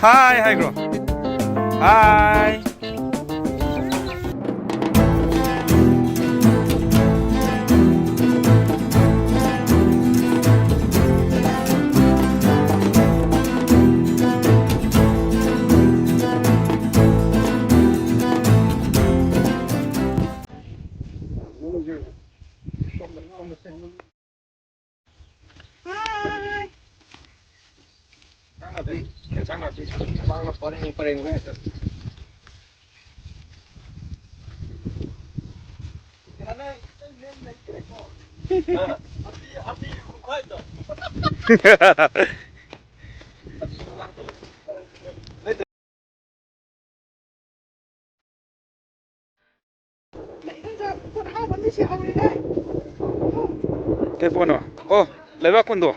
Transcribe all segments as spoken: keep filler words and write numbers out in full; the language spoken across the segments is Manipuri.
ꯍꯥꯏ ꯍꯥꯏꯈ꯭ꯔꯣ꯫ ꯍꯥꯏ꯫ ꯀꯩ ꯄꯣꯠꯅꯣ? ꯑꯣ, ꯂꯩꯕꯥꯛ ꯀꯨꯟꯗꯣ꯫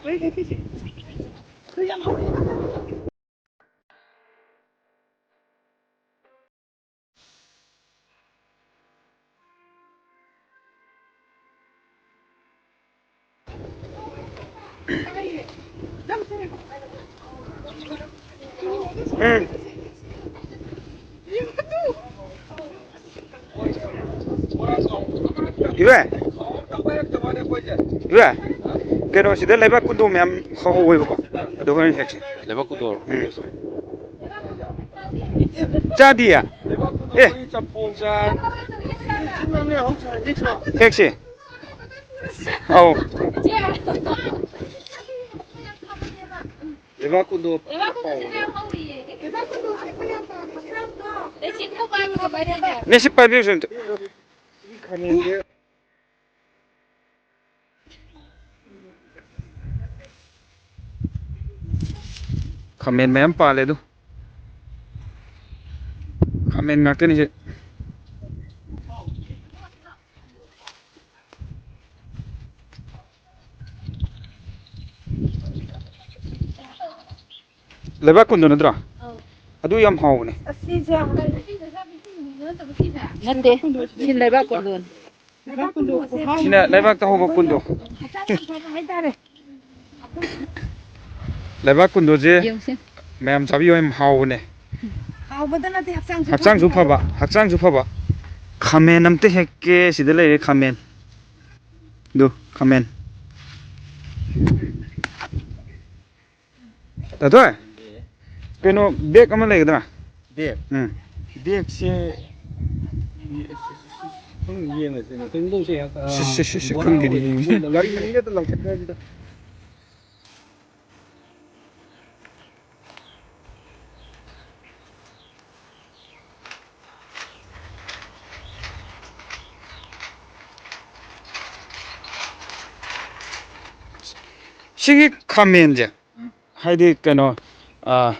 ꯎꯝ꯫ ꯏꯕꯦ, ꯏꯕꯦ, ꯀꯩꯅꯣ, ꯁꯤꯗ ꯂꯩꯕꯥꯛ ꯀꯨꯟꯗꯣ ꯃꯌꯥꯝ ꯍꯧꯍꯧꯋꯦꯕꯀꯣ, ꯑꯗꯨ ꯍꯣꯔꯦꯟ ꯍꯦꯛꯁꯦ꯫ ꯂꯩꯕꯥꯛ ꯀꯨꯟꯗꯣ? ꯎꯝ꯫ ꯆꯥꯗꯤꯌꯦ? ꯑꯦ꯫ ꯍꯦꯛꯁꯦ꯫ ꯑꯧ꯫ ꯂꯩꯕꯥꯛ ꯀꯨꯟꯗꯣ꯫ ꯅꯦ, ꯁꯤ ꯄꯥꯏꯕꯤꯌꯨꯁꯦ ꯑꯝꯇ꯫ ꯈꯥꯃꯦꯟ ꯃꯌꯥꯝ ꯄꯥꯜꯂꯦ ꯑꯗꯨ꯫ ꯈꯥꯃꯦꯟ ꯉꯥꯛꯇꯅꯤꯁꯦ꯫ ꯂꯩꯕꯥꯛ ꯀꯨꯟꯗꯣ ꯅꯠꯇ꯭ꯔꯣ? ꯑꯧ꯫ ꯑꯗꯨ ꯌꯥꯝ ꯍꯥꯎꯕꯅꯦ꯫ ꯑꯁꯤꯁꯦ ꯌꯥꯝ ꯀꯜꯂꯤ꯫ ꯅꯠꯇꯦ, ꯁꯤ ꯂꯩꯕꯥꯛ ꯀꯨꯟꯗꯣꯅꯤ꯫ ꯂꯩꯕꯥꯛ ꯀꯨꯟꯗꯣꯁꯦ ꯁꯤꯅ ꯂꯩꯕꯥꯛꯇ ꯍꯧꯕ ꯀꯨꯟꯗꯣ꯫ ꯍꯛꯆꯥꯡ ꯌꯥꯝ ꯐꯕ ꯍꯥꯏꯇꯥꯔꯦ꯫ ꯂꯩꯕꯥꯛ ꯀꯨꯟꯗꯣꯁꯦ ꯌꯦꯡꯉꯨꯁꯦ꯫ ꯃꯌꯥꯝ ꯆꯥꯕꯤꯌꯨ, ꯌꯥꯝ ꯍꯥꯎꯕꯅꯦ꯫ ꯍꯥꯎꯕꯗ ꯅꯠꯇꯦ, ꯍꯛꯆꯥꯡꯁꯨ ꯍꯛꯆꯥꯡꯁꯨ ꯐꯕꯅꯦ꯫ ꯐꯕ, ꯍꯛꯆꯥꯡꯁꯨ ꯐꯕ꯫ ꯈꯥꯃꯦꯟ ꯑꯝꯇ ꯍꯦꯛꯀꯦ꯫ ꯁꯤꯗ ꯂꯩꯔꯦ ꯈꯥꯃꯦꯟ꯫ ꯑꯗꯨ ꯈꯥꯃꯦꯟ꯫ ꯇꯥꯊꯣꯏ, ꯀꯩꯅꯣ, ꯕꯦꯛ ꯑꯃ ꯂꯩꯒꯗ꯭ꯔꯥ? ꯕꯦꯛ ꯎꯝ꯫ ꯕꯦꯛꯁꯦ ꯁꯨꯝ ꯌꯦꯡꯉꯁꯤꯅꯦ꯫ ꯁꯤ, ꯁꯤ, ꯁꯤ, ꯁꯤ, ꯈꯪꯗꯦꯅꯦ, ꯌꯦꯡꯁꯤ꯫ ꯒꯥꯔꯤ ꯃꯅꯤꯡꯗ ꯂꯪꯈꯠꯈ꯭ꯔꯁꯤꯗ꯫ ꯁꯤꯒꯤ ꯈꯥꯃꯦꯟꯁꯦ, ꯍꯥꯏꯗꯤ ꯀꯩꯅꯣ, ꯑꯥ,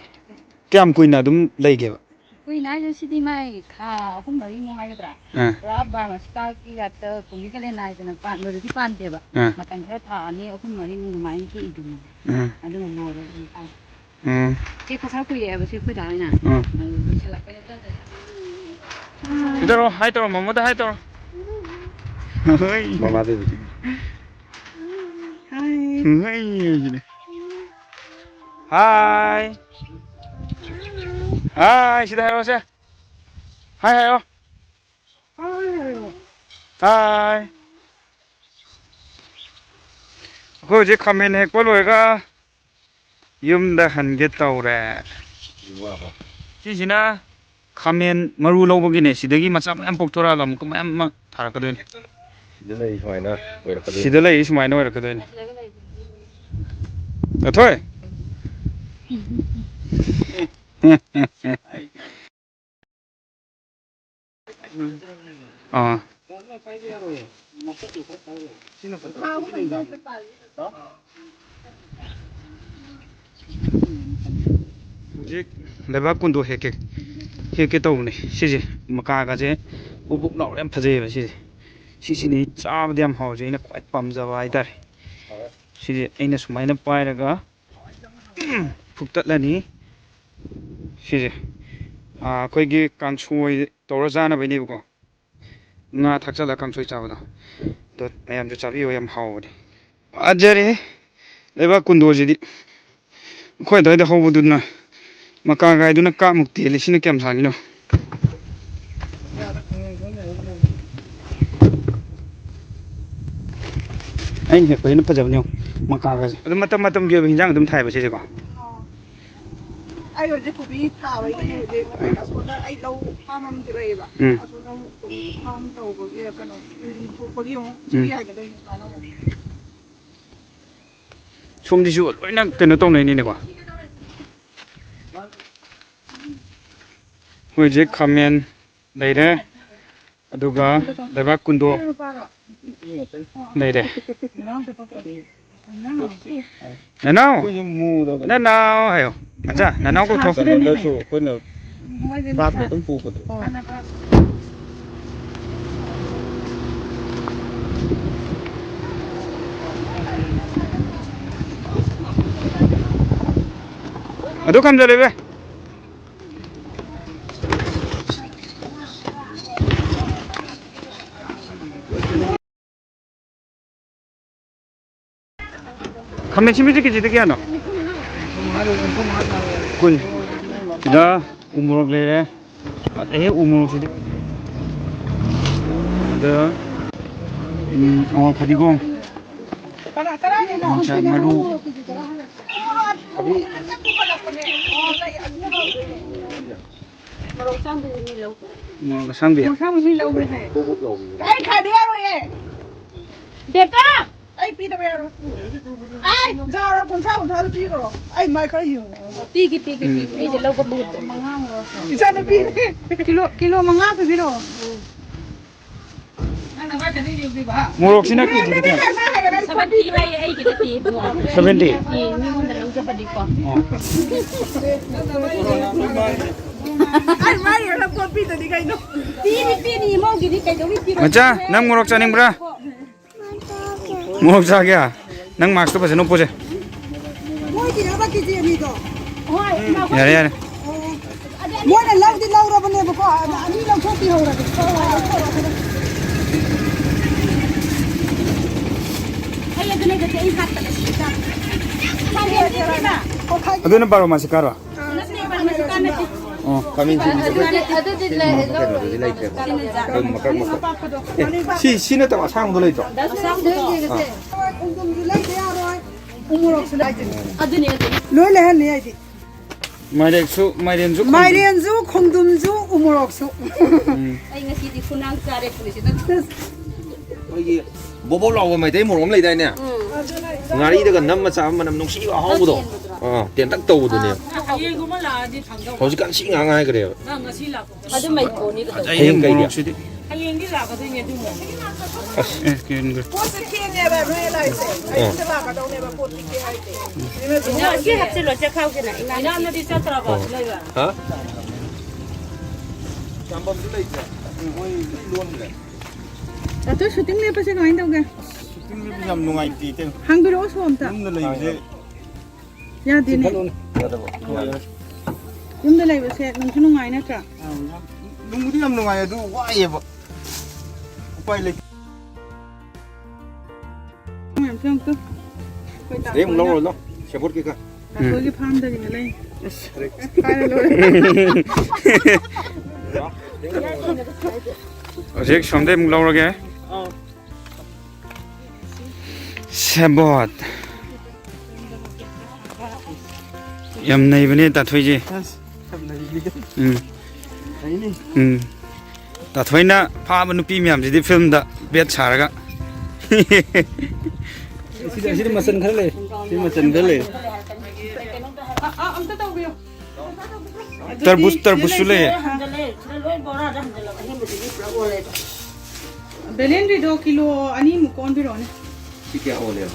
ꯀꯌꯥꯝ ꯀꯨꯏꯅ ꯑꯗꯨꯝ ꯂꯩꯒꯦꯕ? ꯀꯨꯏꯅ ꯍꯥꯏꯁꯦ, ꯁꯤꯗꯤ ꯃꯥꯏ ꯊꯥ ꯑꯍꯨꯝ ꯃꯔꯤꯃꯨꯛ ꯍꯥꯏꯒꯗ꯭ꯔꯥ? ꯑꯥ, ꯄꯨꯔꯥ ꯕꯥꯔꯃꯥꯁꯤꯀꯥꯒꯤ ꯇꯥꯏꯞꯇ ꯄꯨꯡꯒꯤ ꯀꯦꯂꯦꯟ ꯅꯥꯏꯗꯅ ꯄꯥꯟꯕꯗꯨꯗꯤ ꯄꯥꯟꯗꯦꯕ꯫ ꯑꯥ, ꯃꯇꯝ ꯈꯔ ꯊꯥ ꯑꯅꯤ ꯑꯍꯨꯝ ꯃꯔꯤꯃꯨꯛ ꯑꯗꯨꯃꯥꯏꯅ ꯍꯦꯛꯏꯗꯨꯅ꯫ ꯎꯝ, ꯑꯗꯨꯅ ꯂꯣꯏꯔꯦ ꯑꯗꯨꯝ ꯄꯥꯟ-, ꯎꯝ, ꯆꯦꯛꯄ ꯈꯔ ꯀꯨꯏꯔꯛꯑꯦꯕ ꯁꯤ ꯑꯩꯈꯣꯏ ꯗꯥ ꯍꯣꯏꯅ꯫ ꯎꯝ꯫ ꯑꯗꯨ ꯂꯣꯏꯁꯤꯜꯂꯛꯄꯩ ꯇꯥꯏꯞꯇ꯫ ꯁꯤ ꯇꯧꯔꯣ, ꯍꯥꯏ ꯇꯧꯔꯣ, ꯃꯃꯣꯗ ꯍꯥꯏ ꯇꯧꯔꯣ꯫ ꯍꯣꯏ꯫ ꯃꯃꯥꯗꯨꯕꯨꯗꯤ ꯍꯥꯏ꯫ ꯍꯣꯏ ꯍꯥꯏꯁꯤꯅꯦ꯫ ꯍꯥꯏ꯫ ꯍꯥꯏ, ꯁꯤꯗ ꯍꯥꯏꯔꯣꯁꯦ꯫ ꯍꯥꯏ ꯍꯥꯏꯌꯣ꯫ ꯍꯥꯏ꯫ ꯑꯩꯈꯣꯏ ꯍꯧꯖꯤꯛ ꯈꯥꯃꯦꯟ ꯍꯦꯛꯄ ꯂꯣꯏꯔꯒ ꯌꯨꯝꯗ ꯍꯟꯒꯦ ꯇꯧꯔꯦ꯫ ꯁꯤꯁꯤꯅ ꯈꯥꯃꯦꯟ ꯃꯔꯨ ꯂꯧꯕꯒꯤꯅꯦ꯫ ꯁꯤꯗꯒꯤ ꯃꯆꯥ ꯃꯌꯥꯝ ꯄꯣꯛꯊꯣꯔꯛꯑꯒ ꯑꯃꯨꯛꯀ ꯃꯌꯥꯝ ꯑꯃ ꯊꯥꯔꯛꯀꯗꯣꯏꯅꯦ꯫ ꯁꯤꯗ ꯂꯩ ꯁꯨꯃꯥꯏꯅ ꯑꯣꯏꯔꯛꯀꯗꯣꯏꯅꯤ꯫ ꯁꯤꯗ ꯂꯩ ꯁꯨꯃꯥꯏꯅ ꯑꯣꯏꯔꯛꯀꯗꯣꯏꯅꯦ꯫ ꯑꯊꯣꯏ꯫ ꯑꯥ꯫ ꯍꯧꯖꯤꯛ ꯂꯩꯕꯥꯛ ꯀꯨꯟꯗꯣ ꯍꯦꯛꯀꯦ, ꯍꯦꯛꯀꯦ ꯇꯧꯕꯅꯦ꯫ ꯁꯤꯁꯦ ꯃꯀꯥꯒꯁꯦ ꯕꯨꯛ ꯕꯨꯛ ꯂꯥꯎꯔ ꯌꯥꯝ ꯐꯖꯩꯌꯦꯕ ꯁꯤꯁꯦ꯫ ꯁꯤꯁꯤꯅꯤ ꯆꯥꯕꯗ ꯌꯥꯝ ꯍꯥꯎꯖꯩ, ꯑꯩꯅ ꯈ꯭ꯋꯥꯏ ꯄꯥꯝꯖꯕ ꯍꯥꯏꯇꯥꯔꯦ꯫ ꯁꯤꯁꯦ ꯑꯩꯅ ꯁꯨꯃꯥꯏꯅ ꯄꯥꯏꯔꯒ ꯐꯨꯛꯇꯠꯂꯅꯤ꯫ ꯁꯤꯁꯦ, ꯑꯥ, ꯑꯩꯈꯣꯏꯒꯤ ꯀꯥꯡꯁꯣꯏ ꯇꯧꯔ ꯆꯥꯅꯕꯩꯅꯦꯕꯀꯣ꯫ ꯉꯥ ꯊꯥꯛꯆꯜꯂ ꯀꯥꯡꯁꯣꯏ ꯆꯥꯕꯗꯣ꯫ ꯑꯗꯣ ꯃꯌꯥꯝꯁꯨ ꯆꯥꯕꯤꯌꯣ, ꯌꯥꯝ ꯍꯥꯎꯕꯅꯦ꯫ ꯐꯖꯔꯦ ꯂꯩꯕꯥꯛ ꯀꯨꯟꯗꯣꯁꯤꯗꯤ꯫ ꯑꯩꯈꯣꯏ ꯑꯗꯨꯋꯥꯏꯗ ꯍꯧꯕꯗꯨꯅ ꯃꯀꯥ ꯀꯥꯏꯗꯨꯅ ꯀꯥꯞꯃꯨꯛ ꯇꯦꯜꯂꯤ꯫ ꯁꯤꯅ ꯀꯌꯥꯝ ꯁꯥꯡꯉꯤꯅꯣ? ꯑꯩꯅ ꯍꯦꯛꯄ ꯍꯦꯟꯅ ꯐꯖꯕꯅꯦ ꯌꯦꯡꯉꯣ, ꯃꯀꯥꯒꯁꯦ꯫ ꯑꯗꯨꯝ ꯃꯇꯝ ꯃꯇꯝꯒꯤ ꯑꯣꯏꯕ ꯍꯤꯟꯖꯥꯡ ꯑꯗꯨꯝ ꯊꯥꯏꯕ ꯁꯤꯁꯦꯀꯣ? ꯑꯩ ꯍꯧꯖꯤꯛ ꯀꯣꯕꯤ ꯊꯥꯕꯒꯤ ꯍꯧꯖꯤꯛ ꯑꯁꯣꯝꯗ ꯑꯩ ꯂꯧ ꯐꯥꯝ ꯑꯃꯗꯤ ꯂꯩꯌꯦꯕ꯫ ꯎꯝ꯫ ꯑꯁꯣꯝꯗ ꯑꯃꯨꯛ ꯀꯣꯕꯤ ꯐꯥꯝ ꯇꯧꯕꯒꯤ ꯀꯩꯅꯣ ꯊꯣꯛꯄꯒꯤ ꯑꯃꯨꯛ ꯎꯝ꯫ ꯆꯍꯤ ꯍꯥꯏꯒꯗꯣꯏꯅꯤ ꯁꯨꯃꯥꯏꯅ ꯑꯃꯨꯛ꯫ ꯁꯣꯝꯗꯤꯁꯨ ꯂꯣꯏꯅ ꯀꯩꯅꯣ ꯇꯧꯅꯩꯅꯤꯅꯦꯀꯣ꯫ ꯑꯩꯈꯣꯏ ꯍꯧꯖꯤꯛ ꯈꯥꯃꯦꯟ ꯂꯩꯔꯦ, ꯑꯗꯨꯒ ꯂꯩꯕꯥꯛ ꯀꯨꯟꯗꯣ ꯂꯩꯔꯦ꯫ ꯅꯅꯥꯎ! ꯑꯩꯈꯣꯏꯁꯨ ꯃꯨꯗꯕꯅꯦ꯫ ꯅꯅꯥꯎ ꯍꯥꯏꯌꯣ꯫ ꯃꯆꯥ, ꯅꯅꯥꯎ ꯀꯧꯊꯣꯛ꯫ ꯀꯩꯅꯣꯗꯁꯨ ꯑꯩꯈꯣꯏꯅ ꯄꯥꯠꯇ ꯑꯗꯨꯝ ꯄꯨꯕꯗꯣ꯫ ꯑꯗꯨ ꯈꯝꯖꯜꯂꯦ ꯏꯕꯦ꯫ ꯈꯥꯃꯦꯟ ꯑꯁꯤꯟꯕꯤꯁꯦ ꯀꯦꯖꯤꯗ ꯀꯌꯥꯅꯣ? ꯀꯨꯟ꯫ ꯁꯤꯗ ꯎ ꯃꯣꯔꯣꯛ ꯂꯩꯔꯦ꯫ ꯑꯦ, ꯎ ꯃꯣꯔꯣꯛꯁꯤꯗꯤ꯫ ꯑꯗ, ꯎꯝ, ꯑꯣ, ꯐꯗꯤꯒꯣꯝ꯫ ꯌꯣꯡꯆꯥꯛ ꯃꯔꯨ꯫ ꯃꯣꯔꯣꯛ ꯑꯁꯥꯡꯕꯤ꯫ ꯃꯣꯔꯣꯛ ꯑꯁꯥꯡꯕꯤ꯫ ꯃꯣꯔꯣꯛ ꯑꯁꯥꯡꯕꯤ ꯃꯤ ꯂꯧꯒꯦ ꯍꯥꯏ꯫ ꯑꯩ ꯈꯥꯏꯕ ꯌꯥꯔꯣꯏꯌꯦ꯫ ꯕꯦꯇꯥ! ꯑꯩ ꯄꯤꯗꯕ ꯌꯥꯔꯣꯏ꯫ ꯑꯩ ꯖꯥꯔ ꯀꯨꯟꯊ꯭ꯔꯥ, ꯀꯨꯟꯊ꯭ꯔꯥꯗꯣ ꯄꯤꯈ꯭ꯔꯣ꯫ ꯑꯩ ꯃꯥꯏ ꯈꯔ ꯌꯦꯡꯉꯣ꯫ ꯄꯤꯒꯦ, ꯄꯤꯒꯦ, ꯎꯝ꯫ ꯄꯤꯒꯦ꯫ ꯑꯩꯁꯦ ꯂꯧꯕ ꯃꯍꯨꯠꯇ꯫ ꯏꯆꯥꯅꯨꯄꯤ꯫ ꯀꯤꯂꯣ, ꯀꯤꯂꯣ ꯃꯉꯥ ꯄꯤꯕꯤꯔꯛꯑꯣ꯫ ꯃꯣꯔꯣꯛꯁꯤꯅ ꯀꯦꯖꯤꯗ ꯀꯌꯥ? ꯁꯚꯦꯟꯇꯤ ꯍꯥꯏꯌꯦ, ꯑꯩꯒꯤ ꯅꯠꯇꯦ, ꯏꯕꯨꯡꯉꯣ꯫ ꯁꯚꯦꯟꯇꯤ? ꯑꯦ, ꯃꯤꯉꯣꯟꯗ ꯂꯧꯖꯕꯅꯤꯀꯣ꯫ ꯑꯣ꯫ ꯑꯩ ꯃꯥꯒꯤ ꯑꯣꯏꯅ ꯄꯣꯠ ꯄꯤꯗꯗꯤ ꯀꯩꯅꯣ? ꯄꯤꯅꯤ, ꯄꯤꯅꯤ, ꯏꯃꯧꯒꯤꯗꯤ ꯀꯩꯗꯧꯕꯩ ꯄꯤꯔꯣꯏ? ꯃꯆꯥ, ꯅꯪ ꯃꯣꯔꯣꯛ ꯆꯥꯅꯤꯡꯕ꯭ꯔꯥ? ꯃꯣꯔꯣꯛ ꯆꯥꯒꯦ? ꯅꯪ ꯃꯥꯛꯁꯇꯣ ꯐꯖꯅ ꯎꯞꯄꯣꯁꯦ꯫ ꯃꯣꯏꯒꯤꯔꯕ ꯀꯦꯖꯤ ꯑꯅꯤꯗꯣ? ꯍꯣꯏ, ꯌꯥꯔꯦ, ꯌꯥꯔꯦ꯫ ꯑꯣ꯫ ꯃꯣꯏꯅ ꯂꯧꯗꯤ ꯂꯧꯔꯕꯅꯦꯕꯀꯣ, ꯑꯗ ꯑꯅꯤ ꯂꯧꯊꯣꯛꯄꯤꯍꯧꯔꯒꯦ꯫ ꯑꯩ ꯑꯗꯨꯅꯦ ꯍꯥꯏꯁꯦ, ꯑꯩ ꯍꯥꯠꯄꯗ ꯁꯤꯗ꯫ ꯑꯗꯨꯅ ꯕꯥꯔꯣ ꯃꯥꯁꯤꯀꯥꯔꯣ? ꯅꯠꯇꯦꯕ, ꯑꯣ, ꯈꯥꯃꯦꯟ ꯑꯁꯤꯟꯕꯤꯁꯦ ꯑꯩꯈꯣꯏ ꯑꯗꯨꯗꯤ, ꯑꯗꯨꯗꯤ ꯁꯤ ꯂꯩ-, ꯃꯀꯛ ꯃꯀꯛꯇꯨꯗꯤ ꯂꯩꯇ꯭ꯔꯦꯕ꯫ ꯁꯤꯅ ꯖꯥꯠ꯫ ꯑꯩꯈꯣꯏ ꯃꯀꯛ ꯃꯀꯛ꯫ ꯑꯦ, ꯁꯤ, ꯁꯤ ꯅꯠꯇꯕ ꯑꯁꯥꯡꯕꯗꯣ ꯂꯩꯇ꯭ꯔꯣ? ꯑꯁꯥꯡꯕꯗꯣ ꯌꯦꯡꯉꯁꯦ꯫ ꯑꯥ꯫ ꯈꯣꯡꯗ꯭ꯔꯨꯝꯁꯨ ꯂꯩꯇ ꯌꯥꯔꯣꯏ꯫ ꯎ ꯃꯣꯔꯣꯛꯁꯨ ꯂꯩꯇꯦ꯫ ꯑꯗꯨꯅꯦ, ꯑꯗꯨꯅꯦ꯫ ꯂꯣꯏ ꯂꯩꯍꯟꯅꯤ ꯑꯩꯗꯤ꯫ ꯃꯥꯏꯔꯦꯟꯁꯨ, ꯃꯥꯏꯔꯦꯟꯁꯨ ꯈꯣꯡꯗ꯭ꯔꯨꯝ꯫ ꯃꯥꯏꯔꯦꯟꯁꯨ, ꯈꯣꯡꯗ꯭ꯔꯨꯝꯁꯨ, ꯎ ꯃꯣꯔꯣꯛꯁꯨ꯫ ꯎꯝ꯫ ꯑꯩ ꯉꯁꯤꯗꯤ ꯈꯨꯅꯥꯡ ꯆꯥꯔꯦ ꯄꯨꯔꯤꯁꯤꯅ꯫ ꯑꯩꯈꯣꯏꯒꯤ ꯕꯣꯕꯣ ꯂꯥꯎꯕ ꯃꯩꯇꯩ ꯃꯣꯔꯣꯛ ꯑꯃ ꯂꯩꯗꯥꯏꯅꯦ? ꯎꯝ꯫ ꯉꯥꯔꯤꯗꯒ ꯅꯝꯃ ꯆꯥꯕ ꯃꯅꯝ ꯅꯨꯡꯁꯤꯕ ꯑꯍꯥꯎꯕꯗꯣ꯫ ꯇꯦꯟꯕꯗꯨꯔꯣ? ꯑꯥ, ꯇꯦꯟꯇꯛ ꯇꯧꯕꯗꯨꯅꯦ꯫ ꯑꯥ, ꯍꯌꯦꯡꯒꯨꯝꯕ ꯂꯥꯛꯑꯗꯤ ꯐꯪꯗꯧꯕ꯫ ꯍꯧꯖꯤꯛꯀꯥꯟ ꯁꯤ ꯉꯥꯛ ꯉꯥꯏꯈ꯭ꯔꯦꯕ꯫ ꯅꯪ ꯉꯁꯤ ꯂꯥꯛꯄ ꯑꯗꯨ ꯃꯩꯀꯣꯟꯅꯤꯗꯣ꯫ ꯍꯌꯦꯡ ꯀꯩꯒꯤ? ꯃꯣꯔꯣꯛꯁꯤꯗꯤ꯫ ꯍꯌꯦꯡꯗꯤ ꯂꯥꯛꯀꯗꯣꯏꯅꯦ ꯑꯗꯨ ꯃꯣꯔꯣꯛ꯫ ꯑꯁ꯫ ꯑꯦ, ꯀꯦꯟꯒ꯭ꯔꯦ꯫ ꯄꯣꯠꯁꯦ ꯊꯦꯡꯉꯦꯕ ꯅꯣꯏ ꯂꯥꯛꯏꯁꯦ꯫ ꯑꯥ꯫ ꯑꯌꯨꯛꯇ ꯂꯥꯛꯀꯗꯧꯅꯦꯕ ꯄꯣꯠ ꯄꯤꯒꯦ ꯍꯥꯏꯁꯦ꯫ ꯏꯅꯥꯎ, ꯁꯤ ꯍꯥꯞꯆꯤꯜꯂꯣ, ꯆꯦꯈꯥꯎꯁꯤꯅ꯫ ꯏꯅꯥꯎꯅꯗꯤ ꯆꯠꯇ꯭ꯔꯕꯣ? ꯑꯥ꯫ ꯂꯩꯕ? ꯍꯥ? ꯆꯥꯝꯕꯝꯗꯤ ꯂꯩꯇ꯭ꯔꯦ꯫ ꯃꯣꯏ ꯂꯣꯏ ꯂꯣꯟꯈ꯭ꯔꯦ꯫ ꯗꯥꯇꯣ, ꯁꯨꯇꯤꯡ ꯂꯦꯞꯄꯁꯦ ꯀꯃꯥꯏꯅ ꯇꯧꯒꯦ? ꯁꯨꯇꯤꯡ ꯂꯦꯞꯄꯁꯦ ꯌꯥꯝ ꯅꯨꯡꯉꯥꯏꯇꯦ, ꯏꯇꯩꯃ꯫ ꯍꯥꯡꯕꯤꯔꯛꯑꯣ ꯁꯣꯝꯇ꯫ ꯌꯨꯝꯗ ꯂꯩꯕꯁꯦ ꯌꯥꯗꯦꯅꯦ꯫ ꯆꯤꯡꯈꯠꯂꯣꯅꯦ꯫ ꯌꯥꯗꯕ꯫ ꯍꯣꯏ꯫ ꯌꯨꯝꯗ ꯂꯩꯕꯁꯦ ꯅꯨꯡꯁꯨ ꯅꯨꯡꯉꯥꯏ ꯅꯠꯇ꯭ꯔꯥ? ꯑꯥ, ꯌꯥꯝ, ꯅꯨꯡꯕꯨꯗꯤ ꯌꯥꯝ ꯅꯨꯡꯉꯥꯏ, ꯑꯗꯨ ꯋꯥꯏꯌꯦꯕ꯫ ꯎꯄꯥꯏ ꯂꯩꯇꯦ꯫ ꯃꯌꯥꯝꯁꯦ ꯑꯃꯨꯛꯇ ꯑꯩꯈꯣꯏ ꯁꯤꯗꯩ ꯑꯃꯨꯛ ꯇꯥꯊꯣꯏꯅ ꯂꯧꯔꯣ, ꯂꯧ꯫ ꯁꯦꯕꯣꯠ ꯀꯩꯀꯥ꯫ ꯇꯥꯊꯣꯏꯒꯤ ꯐꯥꯝꯗꯒꯤꯅꯦ ꯂꯩ꯫ ꯑꯁ꯫ ꯄꯥꯏꯔ ꯂꯣꯏꯔꯦ꯫ ꯍꯧꯖꯤꯛ ꯁꯣꯝꯗꯩ ꯑꯃꯨꯛ ꯂꯧꯔꯒꯦ꯫ ꯑꯥ꯫ ꯁꯦꯕꯣꯠ꯫ ꯌꯥꯝ ꯅꯩꯕꯅꯦ ꯇꯥꯊꯣꯏꯁꯦ꯫ ꯑꯁ, ꯌꯥꯝ ꯅꯩꯕꯅꯦ꯫ ꯎꯝ꯫ ꯅꯩꯅꯤ꯫ ꯎꯝ꯫ ꯇꯥꯊꯣꯏꯅ ꯐꯥꯕ ꯅꯨꯄꯤ ꯃꯌꯥꯝꯁꯤꯗꯤ ꯐꯤꯂꯝꯗ ꯕꯦꯠ ꯁꯥꯔꯒ꯫ ꯁꯤꯗ, ꯁꯤꯗ ꯃꯆꯟ ꯈꯔ ꯂꯩ꯫ ꯁꯤ ꯃꯆꯟ ꯈꯔ ꯂꯩ꯫ ꯑ, ꯑ, ꯑꯝꯇ ꯇꯧꯕꯤꯌꯨ꯫ ꯇꯔꯕꯨꯖ, ꯇꯔꯕꯨꯖꯁꯨ ꯂꯩꯌꯦ꯫ ꯍꯟꯖꯜꯂꯦ, ꯁꯤꯗ ꯂꯣꯏ ꯕꯣꯔꯥꯗ ꯍꯟꯖꯜꯂꯕ, ꯑꯍꯦꯟꯕꯗꯨꯗꯤ ꯄꯨꯂꯞ ꯑꯣꯜꯂꯦꯕ꯫ ꯕꯦꯂꯦꯟꯗ꯭ꯔꯤꯗꯣ ꯀꯤꯂꯣ ꯑꯅꯤꯃꯨꯛ ꯑꯣꯟꯕꯤꯔꯛꯑꯣꯅꯦ꯫ ꯁꯤ ꯀꯌꯥ ꯑꯣꯜꯂꯦꯕ?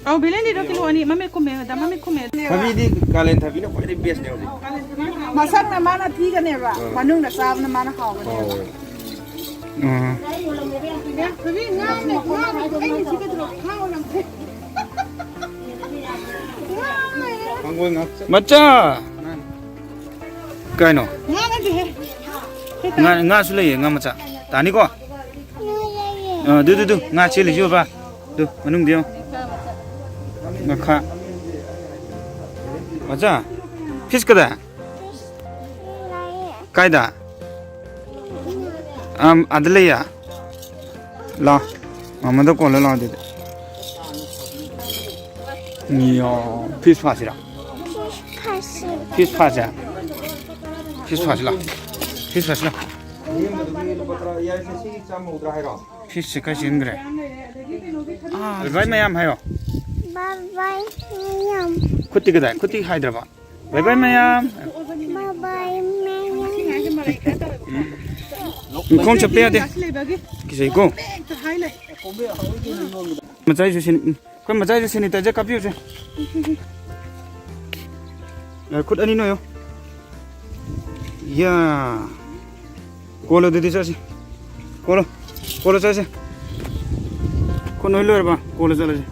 ꯑꯧ, ꯕꯦꯂꯦꯟꯗ꯭ꯔꯤꯗꯣ ꯀꯤꯂꯣ ꯑꯅꯤ, ꯃꯃꯤꯠ ꯈꯨꯝꯃꯦ, ꯃꯦꯗꯥꯝ, ꯃꯃꯤꯠ ꯈꯨꯝꯃꯦ꯫ ꯊꯕꯤꯗꯤ ꯀꯥꯂꯦꯟ ꯊꯕꯤꯅ ꯈ꯭ꯋꯥꯏꯗꯒꯤ ꯕꯦꯁꯅꯦ ꯍꯧꯖꯤꯛ꯫ ꯃꯁꯛꯅ ꯃꯥꯅ ꯊꯤꯒꯅꯦꯕ, ꯑꯥ꯫ ꯃꯅꯨꯡꯗ ꯆꯥꯕꯅ ꯃꯥꯅ ꯍꯥꯎꯒꯅꯦꯕ꯫ ꯍꯥꯎꯋꯦ꯫ ꯑꯥ꯫ ꯊꯕꯤ ꯉꯥꯅꯦ, ꯉꯥꯅꯦ, ꯑꯩꯅ ꯁꯤ ꯀꯩꯗꯧꯔꯕ? ꯉꯥ ꯑꯣꯜꯂꯝꯗ꯭ꯔꯦ꯫ ꯃꯆꯥ! ꯀꯩꯅꯣ? ꯉꯥ ꯅꯠꯇꯦꯍꯦ꯫ ꯉꯥ, ꯉꯥꯁꯨ ꯂꯩꯌꯦ, ꯉꯥ ꯃꯆꯥ꯫ ꯇꯥꯅꯤꯀꯣ? ꯑ, ꯑꯗꯨ, ꯑꯗꯨ, ꯑꯗꯨ, ꯉꯥ ꯆꯦꯜꯂꯤꯁꯤ ꯎꯕ꯭ꯔꯥ? ꯑꯗꯨ, ꯃꯅꯨꯡꯗ ꯌꯦꯡꯉꯣ꯫ ꯉꯥꯈꯥ꯫ ꯃꯆꯥ, ꯐꯤꯁ ꯀꯗꯥꯏ? ꯀꯥꯏꯗ? ꯑꯝ, ꯑꯗ ꯂꯩꯌꯦ꯫ ꯂꯥꯎ꯫ ꯃꯥꯃꯗ ꯀꯣꯜꯂ ꯂꯥꯎ ꯑꯗꯨꯗꯤ꯫ ꯌꯣ꯫ ꯐꯤꯁ ꯐꯥꯁꯤꯔꯣ? ꯐꯤꯁ ꯐꯥꯁꯦ? ꯐꯤꯁ ꯐꯥꯁꯤ ꯂꯥꯎ꯫ ꯐꯤꯁ ꯐꯥꯁꯤ ꯂꯥꯎ꯫ ꯐꯤꯁꯁꯦ ꯀꯥꯏ ꯆꯦꯟꯈ꯭ꯔꯦ? ꯑꯥ, ꯕꯥꯏ ꯕꯥꯏ ꯃꯌꯥꯝ ꯍꯥꯏꯌꯣ꯫ ꯕꯥꯏ ꯕꯥꯏ ꯃꯌꯥꯝ꯫ ꯈꯨꯠꯇꯤ ꯀꯗꯥꯏ? ꯈꯨꯠꯇꯤ ꯍꯥꯏꯗ꯭ꯔꯕ? ꯕꯥꯏ ꯕꯥꯏ ꯃꯌꯥꯝ꯫ ꯕꯥꯏ ꯕꯥꯏ ꯃꯌꯥꯝ꯫ ꯎꯝ꯫ ꯈꯣꯡ ꯆꯠꯄ ꯌꯥꯗꯦ꯫ ꯀꯤꯖꯩꯀꯣ꯫ ꯃꯆꯥꯁꯨ ꯁꯤꯅꯤ꯫ ꯎꯝ꯫ ꯑꯩꯈꯣꯏ ꯃꯆꯥꯁꯨ ꯁꯦꯅꯤꯇꯥꯏꯖꯔ ꯀꯥꯞꯄꯤꯌꯨꯁꯦ꯫ ꯌꯥ, ꯈꯨꯠ ꯑꯅꯤ ꯅꯣꯏꯌꯣ꯫ ꯌꯥ꯫ ꯀꯣꯜꯂꯣ ꯑꯗꯨꯗꯤ ꯆꯠꯁꯤ꯫ ꯀꯣꯜꯂꯣ꯫ ꯀꯣꯜꯂꯣ ꯆꯠꯁꯤ꯫ ꯈꯨꯠ ꯅꯣꯏ ꯂꯣꯏꯔꯕ? ꯀꯣꯜꯂꯣ ꯆꯠꯂꯁꯤ꯫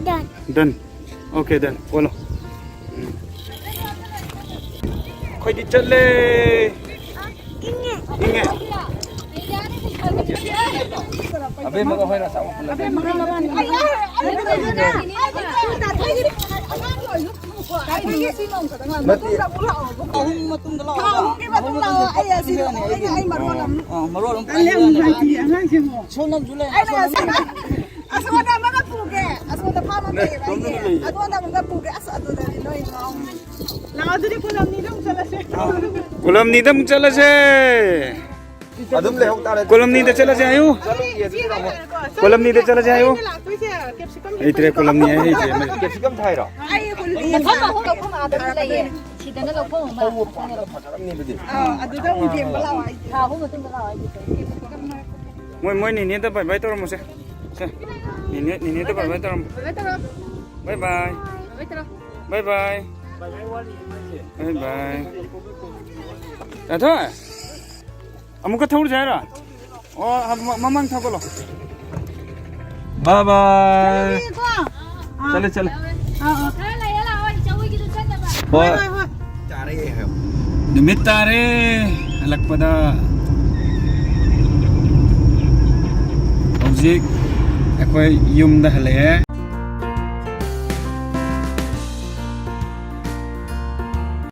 Done. Done. Okay, done. ꯀꯣꯜꯂꯣ꯫ ꯎꯝ꯫ ꯑꯩꯈꯣꯏꯗꯤ ꯆꯠꯂꯦ꯫ ꯏꯪꯉꯦ꯫ ꯏꯪꯉꯦ꯫ ꯑꯕꯦꯝꯃꯒ ꯍꯣꯏꯅ ꯑꯆꯥꯄꯣꯠ ꯄꯨꯜꯂꯞ꯫ ꯅꯠꯇꯦ꯫ ꯑꯍꯨꯝ ꯃꯇꯨꯡꯗ ꯂꯥꯛꯑꯣ꯫ ꯊꯥ ꯑꯍꯨꯝꯒꯤ ꯃꯇꯨꯡ ꯂꯥꯛꯑꯣ꯫ ꯑꯩ ꯑꯁꯤꯗ ꯑꯩ ꯃꯔꯣꯜ ꯑꯃ ꯄꯥꯏꯖꯔꯅꯤ꯫ ꯑꯥ, ꯃꯔꯣꯜ ꯑꯃ ꯄꯥꯏꯖꯔꯅꯤ꯫ ꯁꯣꯝꯅꯁꯨ ꯂꯩ꯫ ꯑꯩꯅ ꯉꯁꯤ ꯑꯁꯣꯝꯗ ꯑꯃꯒ ꯄꯨꯒꯦ꯫ ꯑꯁꯣꯝꯗ ꯐꯥꯝ ꯑꯃ ꯂꯩꯌꯦꯕ ꯑꯩꯒꯤ꯫ ꯑꯗꯣꯝꯗ ꯑꯃꯒ ꯄꯨꯒꯦ꯫ ꯑꯁ, ꯑꯗꯨꯗꯗꯤ ꯅꯣꯏ ꯉꯥꯎꯅꯤ꯫ ꯂꯥꯛꯑꯣ, ꯑꯗꯨꯗꯤ ꯀꯣꯂꯝꯅꯤꯗ ꯑꯃꯨꯛ ꯆꯠꯂꯁꯦ꯫ ꯀꯣꯂꯝꯅꯤꯗ ꯑꯃꯨꯛ ꯆꯠꯂꯁꯦ꯫ ꯑꯗꯨꯝ ꯂꯩꯍꯧ ꯇꯥꯔꯦ꯫ ꯀꯣꯂꯝꯅꯤꯗ ꯆꯠꯂꯁꯦ ꯍꯥꯏꯌꯨ꯫ ꯆꯠꯂꯨꯏꯌꯦ, ꯑꯗꯨꯗꯤ ꯂꯥꯛꯑꯣ꯫ ꯀꯣꯂꯝꯅꯤꯗ ꯆꯠꯂꯁꯦ ꯍꯥꯏꯌꯨ꯫ ꯑꯩꯅ ꯂꯥꯛꯇꯣꯏꯁꯦ ꯀꯦꯞꯁꯤꯀꯝ ꯂꯩꯇ꯭ꯔꯦ, ꯀꯣꯂꯝꯅꯤ ꯍꯥꯏꯁꯦ꯫ ꯀꯦꯞꯁꯤꯀꯝ ꯊꯥꯏꯔꯣ? ꯑꯩ ꯀꯣꯂꯝꯅꯤ ꯃꯐꯝ ꯑꯍꯨꯝ ꯂꯧꯐꯝ ꯑꯥꯗ ꯂꯩꯌꯦ꯫ ꯁꯤꯗꯅ ꯂꯧꯐꯝ ꯑꯃ꯫ ꯐꯖꯔꯝꯅꯤ ꯑꯗꯨꯗꯤ꯫ ꯑꯥ, ꯑꯗꯨꯗ ꯑꯃꯨꯛ ꯌꯦꯡꯕ ꯂꯥꯛꯑꯣ ꯍꯥꯏꯁꯦ꯫ ꯊꯥ ꯑꯍꯨꯝ ꯃꯇꯨꯡꯗ ꯂꯥꯛꯑꯣ ꯍꯥꯏꯁꯦ꯫ ꯃꯣꯏ, ꯃꯣꯏ ꯅꯦꯅꯦꯗ ꯕꯥꯏ ꯕꯥꯏ ꯇꯧꯔꯝꯃꯣꯁꯦ꯫ ꯁꯦ, ꯅꯦꯅꯦ, ꯅꯦꯅꯦꯗ ꯕꯥꯏ ꯕꯥꯏ ꯇꯧꯔꯝꯃꯣ꯫ ꯕꯥꯏ ꯕꯥꯏ꯫ ꯕꯥꯏ ꯕꯥꯏ꯫ ꯕꯥꯏ ꯕꯥꯏ꯫ ꯌꯥꯊꯣꯏ, ꯑꯃꯨꯛꯀ ꯊꯧꯔꯨꯁꯦ ꯍꯥꯏꯔꯣ? ꯑꯣ, ꯃ-, ꯃꯃꯥꯡ ꯊꯧꯒꯠꯂꯣ꯫ ꯕꯥꯏ ꯕꯥꯏ꯫ ꯆꯠꯂꯦꯀꯣ? ꯑꯥ꯫ ꯆꯠꯂꯦ, ꯆꯠꯂꯦ꯫ ꯑꯥ, ꯑꯥ꯫ ꯍꯣꯏ꯫ ꯍꯣꯏ, ꯍꯣꯏ, ꯍꯣꯏ꯫ ꯅꯨꯃꯤꯠ ꯇꯥꯔꯦ ꯍꯜꯂꯛꯄꯗ꯫ ꯍꯧꯖꯤꯛ ꯑꯩꯈꯣꯏ ꯌꯨꯝꯗ ꯍꯜꯂꯛꯑꯦ꯫